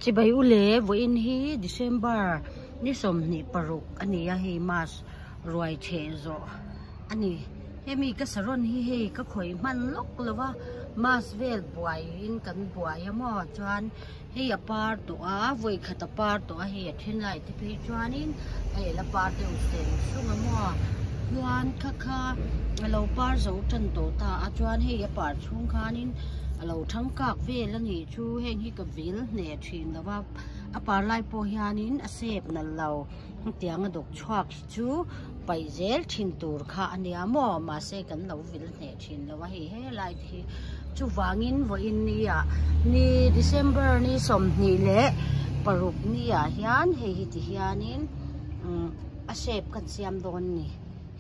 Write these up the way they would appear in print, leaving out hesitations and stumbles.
Chibai u le vawiin hi December ni 26 a ni a hei mass ruai chheh zawh a ni hemi ka saron hi hei ka khawih hman lawk lo va mass vel buaiin kan buai a maw chuan hei a par tawh a vawi khat a par tawh a hei a then lai te phei chuanin hei a la par deuh seng sung a maw chuan kha kha a lo par zo tan tawh ta a chuan hei a par chhung khanin a lo thang kak vel a nih chu heng hi ka vil hneh thin lo va a par lai pawh hianin a sep nalh lo hetiang a dawk chhuak hi chu paih zel thin tur kha a nia maw mahse kan lo vil hneh thin lo a hei helai te hi chuvangin vawiin ni ah ni December ni 26 ni ah hian hei hi ti hianin umm a shape kan siam dawn a ni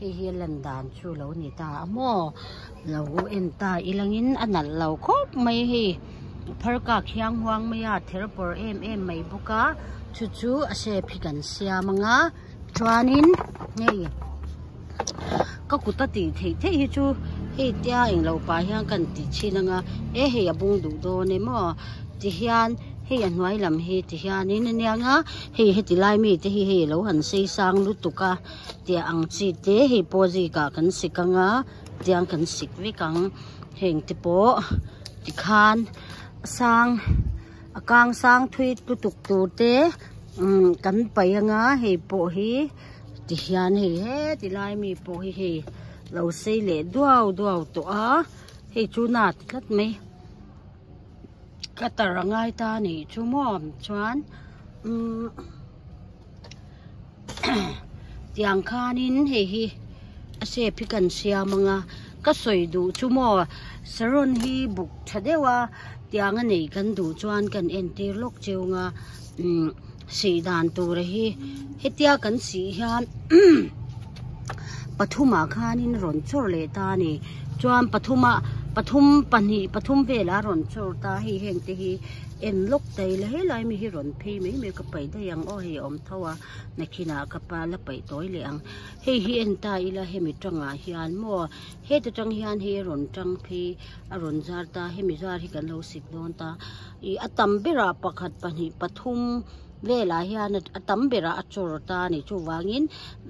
hei hi a lan dan chu lo ni ta a maw. Lo en ta ilangin a nalh lo khawp mai hei phar kak hiang huang mai a ther pawr em em mai bawk a chu chu a shape hi kan siam ang a chuanin hei ka kut a tih theih theih hi chu hei tia englo pah hian kan tih chhin ang a e hei a bung duh dawn em aw tihian hei a hnuai lam hi tihianin a niang a hei heti lai mi te hi hei alo han sei sang lutuk a tiah ang chi te hei pawh zikah kan sik ang a. Tiang kan sik vek ang heng te pawh tikhan sang a kang sang thui lutuk tur te umm kan paih anga hei pawh hi tihian hei heti lai mi pawh hi hei lo sei leh duau duau tawh a hei chu na ti tlat mai ka tar a ngai ta a nih chu maw chuan umm. Tiang khanin hei hi a shape hi kan siam ang a ka sawi duh chu maw saron hi buk tha deuh a tiang a neih kan duh chuan kan entir lawk cheu ang a umm sih dan tur hi hetia kan sih hian pathumah khanin rawn chawr leh ta a ni chuan pathuma pathum pahnih pathum velah a rawn chawr ta a hei heng te hi. En lawk ta ila helai mi hi rawn phei mai mai ka paih daih ang aw hei a awm tho a nakhinah ka pa la paih tawi leh ang hei hi en ta ila hemi tangah hian maw heta tang hian hei a rawn tang phei a rawn zar ta hemi zar hi kan lo sik dawn ta ih a tam berah pakhat pahnih pathum velah hian a tam berah a chawr ta a ni chuvangin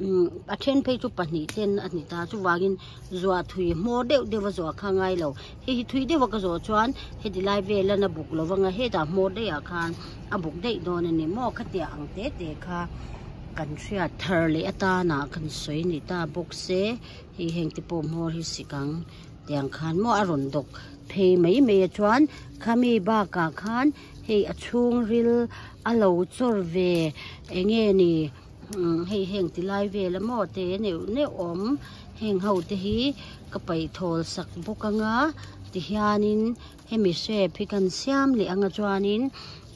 umm a then phei chu pahnih ten a ni ta chuvangin zuah thui hmawr deuh deuh a zuah kha ngai lo hei hi thui deuh a ka zawh chuan heti lai vel a na buk lo vang a hetah hmawr daih ah khan a buk daih dawn a ni maw khatiang ang te te kha kan hriat thar leh atana kan sawi ni ta bawk se hei heng te pawh hmawr hi sik ang tiang khan maw a rawn dawk phei mai mai a chuan khami bakah khan hei a chhungril a lo chawr ve eng nge ni. Hei heng ti lai vel a maw te neuh neuh awm heng ho te hi ka paih thawl sak bawk anga tihianin hemi shape hi kan siam leh anga chuanin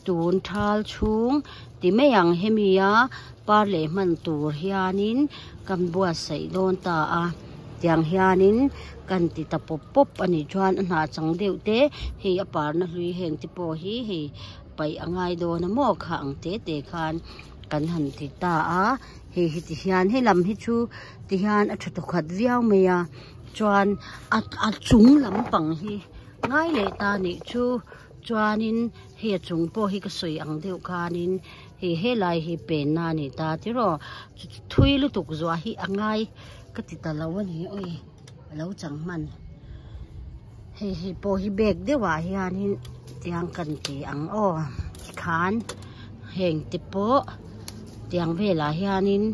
tun thal chhung ti mai ang hemi a par leh hman tur hianin kan buatsaih dawn ta a tiang hianin kan ti ta pawp pawp a nih chuan a hnah chang deuh te hei a parna hlui heng te pawh hi hei paih a ngai dawn a maw kha ang te te khan. Kan han ti ta a hei hi ti hian he lam hi chu ti hian a tha thawkhat viau mai a chuan a a chung lampang hi ngai leh ta nih chu chuanin hei a chung pawh hi ka sawi ang deuh khanin hei helai hi penna a ni ta tiraw thui lutuk zuah hi a ngai ka ti ta lo a ni awi a lo chang hman hei hi pawh hi bag deuh ah hianin tiang kan ti ang aw tikhan heng te pawh tiang velah hianin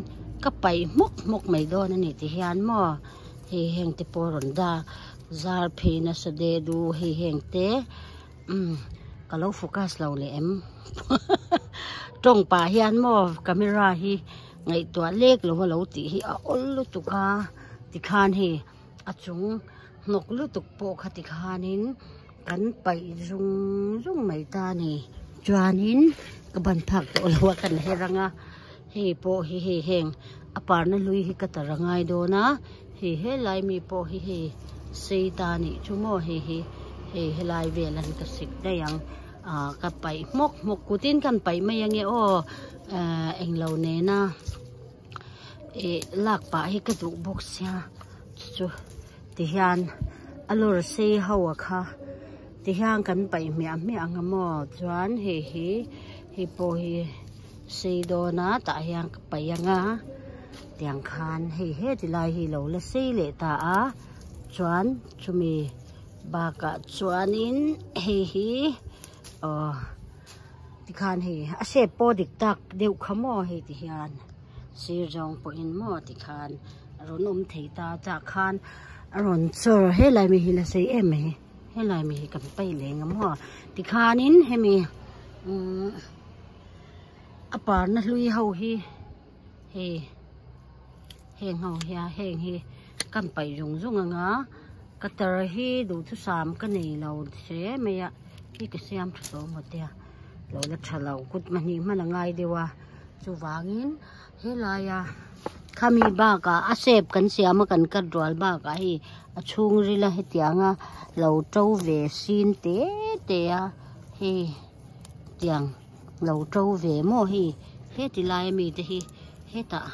ka paih hmawk hmawk mai dawn a ni ti hian maw hei heng te pawh rawn da zar phei nasa de du hei heng te umm ka lo focus lo leh em tawng pah hian maw camera hi ngaihtuah lek lo a lo tih hi a awl lutuk a tikhan hei a chung hnawk lutuk pawh kha tikhanin kan paih zung zung mai ta a ni chuanin ka ban phak tawh lo a kan her ang a hei pawh hi hei heng a parna hlui hi ka tar a ngai dawn a hei helai mi pawh hi hei sei ta a nih chu maw hei hi hei helai vel an ka sik daih ang ah ka paih hmawk hmawk kutin kan paih mai ange aw ah englo nena. Ih lak pah hi ka duh bawk sia chu ti hian a lawr sei ho a kha ti hian kan paih hmiah hmiah ang a maw chuan hei hi. Hei pawh hi sei dawn a tah hian ka paih ang a tiang khan hei heti lai hi lo la sei leh ta a chuan chumi bakah chuanin hei hi aw tikhan hei a shape pawh dik tak deuh kha maw hei ti hian sir zawng pawhin maw tikhan a rawn awm thei ta tah khan a rawn chawr helai mi hi la sei em mai. Helai mi hi kan paih leh ang maw tikhanin hemi umm a parna hlui ho hi hei heng ho hian heng hi kan paih zung zung ang a cutter hi duhthusam ka nei lo hle mai a hi ka siam tha tawh maw tia lo la tha lo kut mahni hman a ngai deuh a chuvangin helaia khami bakah a shape kan siam a kan cut rual bakah hei a chhungril a hetianga lo to ve sin te te a hei tiang lo to ve maw hei heti lai ami te hi hetah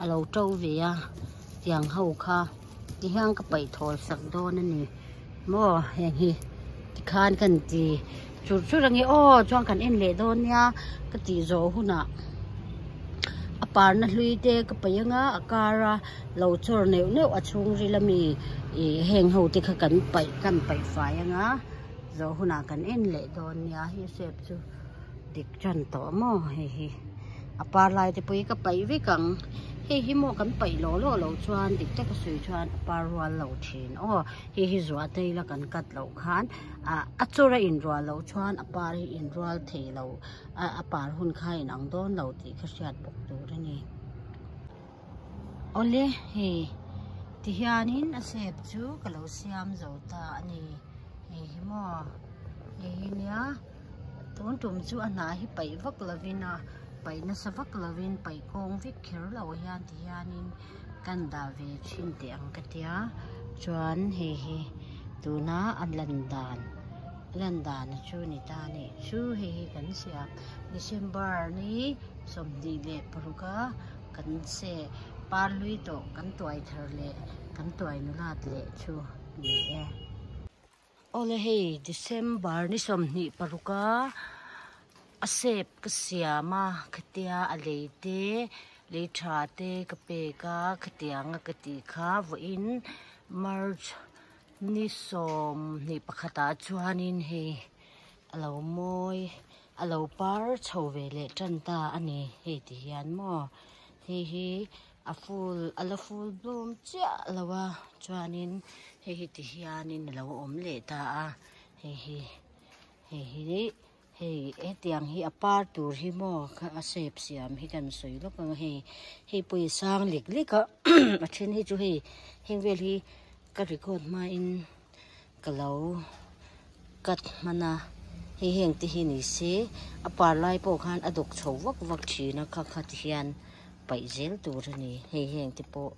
a lo to ve a tiang ho kha tihian ka paih thawl sak dawn a ni maw heng hi tikhan kan ti chur chur ange aw chuan kan en leh dawn nia ka tih zawh hunah a parna hlui te ka paih anga a kar a lo chawr neuh neuh a chhungril ami ih heng ho te kha kan paih kan paih fai anga zawh hunah kan en leh dawn nia hei shape chu dik tan tawh maw hei hi a par lai te pawh hi ka paih vek ang hei hi maw kan paih lawh lawh loh chuan dik taka sawi chuan a par rual lo thin aw hei hi zuah te ila kan cut loh khan ah a chawr a inrual loh chuan a par hi inrual thei lo a a par hun kha a inang dawn lo tih kha hriat bawk tur a ni awle hei tihianin a shape chu ka lo siam zo ta a ni hei hi maw hei hi nia. Tun tum chu a hnah hi paih vak lovin a paih nasa vak lovin paih kawng vek kher lo hian ti hianin kan dah ve thin teh ang ka tia chuan hei hi tuna a lan dan a lan dan chu ni ta a nih chu hei hi kan siam December ni 26 a kan se par hlui tawh kan tuai thar leh kan tuai nulat leh chu ni e. Awle hei December ni 26 a a shape ka siam a khatia a lei te lei tha te ka pek a khatiang a ka tih kha vawiin March ni 21 ah chuanin hei a lo mawi a lo par chho ve leh tan ta a ni hei ti hian maw hei hi. A full a la full bloom chiah lo a chuanin hei hi ti hianin a lo awm leh ta a hei hi hei hi hei hetiang hi a par tur hi maw a shape siam hi kan sawi lawk ang a hei hei pawh hi sang lek lek a a then hi chu hei heng vel hi ka record hmain ka lo cut hman a hei heng te hi ni se a par lai pawh khan a dawk chho vak vak thin a kha kha ti hian paih zel tur a ni hei heng te pawh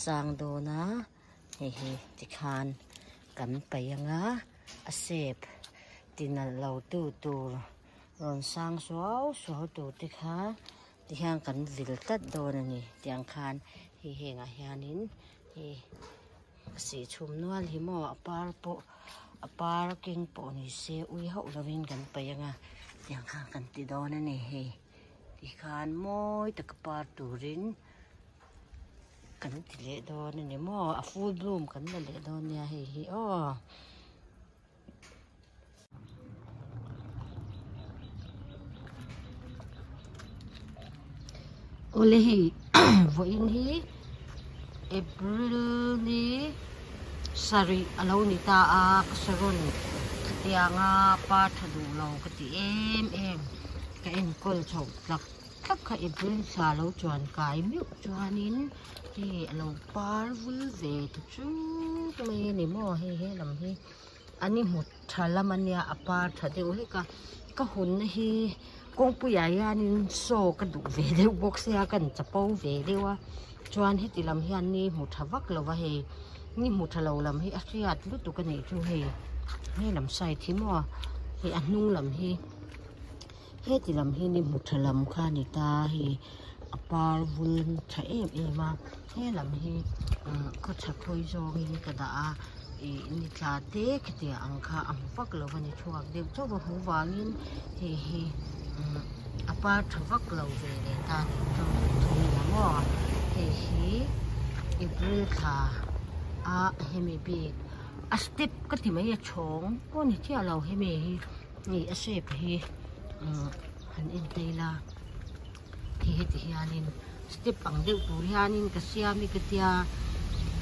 sang dawn a hei hi tikhan kan paih ang a a shape ti nalh lo tu tur rawn sang suau suau tur te kha ti hian kan vil tlat dawn a ni tiang khan hei hengah hianin hei. Ka sih chhum nual hi maw a par pawh a par keng pawh ni se ui hauh lovin kan paih ang a tiang khan kan ti dawn a ni hei tikhan mawi taka par turin kan ti leh dawn a ni maw a full bloom kan la leh dawn nia hei hi aw. Awle hei vawiin hi April ni sarih a lo ni ta a ka saron khatianga pa tha duh lo ka ti em em ka enkawl chhoh tlak tlak kha April thla lo chuan kai meuh chuanin hei a lo par vul ve ta chuk mai a ni maw hei he lam hi. An i hmu tha lam a nia a par tha deuh hlek a ka hunna hi kawngpuiah hianin saw ka duh ve deuh bawk sia ka chapo ve deuh a chuan heti lam hian ni hmu tha vak lo va hei ni hmu tha lo lam hi a hriat lutuk a nih chu hei he lam side hi maw hei a hnung lam hi heti lam hi ni hmu tha lam kha a ni ta hei a par vul tha em em a he lam hi khawchhak hawi zawngin ka dah a ih ni tla te khitiang ang kha a hmu vak lo a ni chhuak deuh chauh a hmu vangin hei hi. A par tha vak lo ve leh ta a nih chu thung ila maw hei hi April thla a hemi bik a step ka ti mai a chhawng pawh a ni chiah lo hemi hi hei a shape hi umm han en ta ila hei heti hianin step ang deuh tur hianin ka siam hi ka tia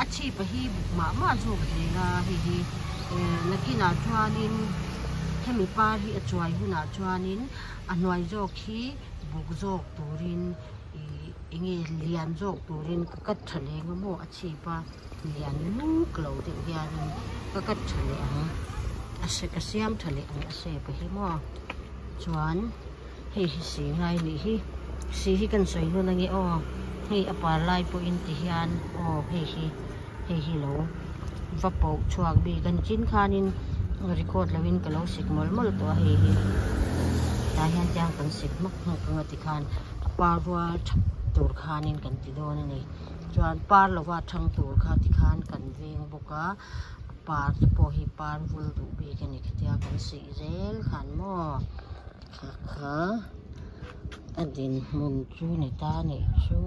a chhip a hi buk mah mah zawk zel a hei hi eh nakinah chuanin hemi par hi a chuai hunah chuanin a hnuai zawk hi buk zawk turin ih enge lian zawk turin ka cut tha leh ang a maw a chhip a lian luk lo deuh hianin ka cut tha leh ang a ka siam tha leh ang a shape a hi maw chuan. Hei hi si ngai nih hi si hi kan sawi hmun ange aw hei a par lai pawhin ti hian aw hei hi hei hi lo va poh chhuak bik a nichin khanin record loin ka lo sik mawlh mawlh tawh a hei hi tah hian tiang kan sik hmak hmak anga tikhan a par rual that tur khanin kan ti dawn a ni chuan par lova thang tur kha tikhan kan veng bawk a a par te pawh hi par vul duh bik a ni khitia kan sih zel khan maw. Kha kha a dinhmun chu ni ta nih chu.